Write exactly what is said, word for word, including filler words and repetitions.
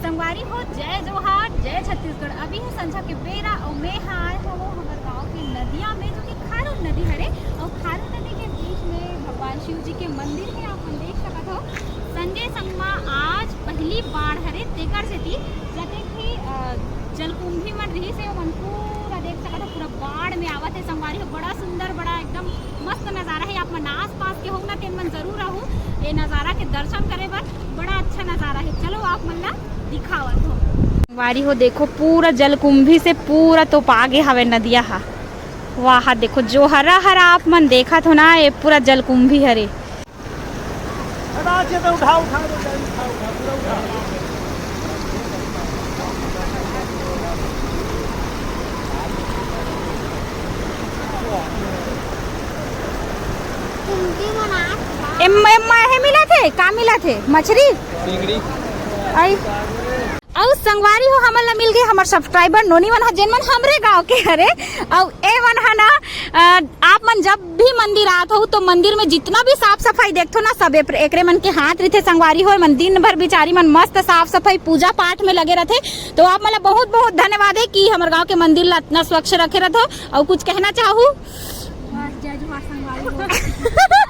संगवारी हो, जय जोहार, जय छत्तीसगढ़। अभी है संझा के बेरा अउ मैं हा आए हवं हमर गांव के नदिया में, जो कि खारून नदी हरे। अउ खारून नदी के बीच में भगवान शिव जी के मंदिर है, आप मन देख सकत हो। संजय संगमा आज पहली बाढ़ हरे, तेकर सेती जतेक भी, अ, जलकुंभी मन रहिस हे, ओमन पूरा देख सकत हो, पूरा बाढ़ में आवत हे संगवारी हो। बड़ा सुंदर, बड़ा एकदम मस्त नजारा है। आप मन आसपास के हो ना, तेन मन जरूर आहू ये नजारा के दर्शन करे बर। बड़ा अच्छा नजारा है। चलो आप मन ला दिखावत हो। संगवारी हो देखो, पूरा जलकुंभी से पूरा तोपा गे हवे नदिया हा। वाह, देखो जो हरा हरा आप मन देखत हो ना, ये पूरा जलकुंभी हरे। हटा, अच्छा, तो उठा, उठा, उठा, उठा, उठा, पूरा उठा। एम, एम, हे मिलत हे, का मिलत हे? मछरी? चिंगड़ी। आई। अउ संगवारी हो, हमन ला मिल गे हमर सब्सक्राइबर नोनी मन ह, जेन मन हमरे गांव के हरे। अउ ए मन ह ना, अ, आप मन जब भी मंदिर आत हो तो मंदिर में जितना भी साफ सफाई देखथो ना, सब एप-, एकरे मन के हाथ रहिथे संगवारी हो। मन दिन भर बिचारी मन मस्त साफ सफाई पूजा पाठ में लगे रहिथे। तो आप मन ला बहुत बहुत धन्यवाद है कि हमर गांव के मंदिर ला इतना स्वच्छ रखे रहिथो। अउ कुछ कहना चाहू? बस, जय जोहार संगवारी हो।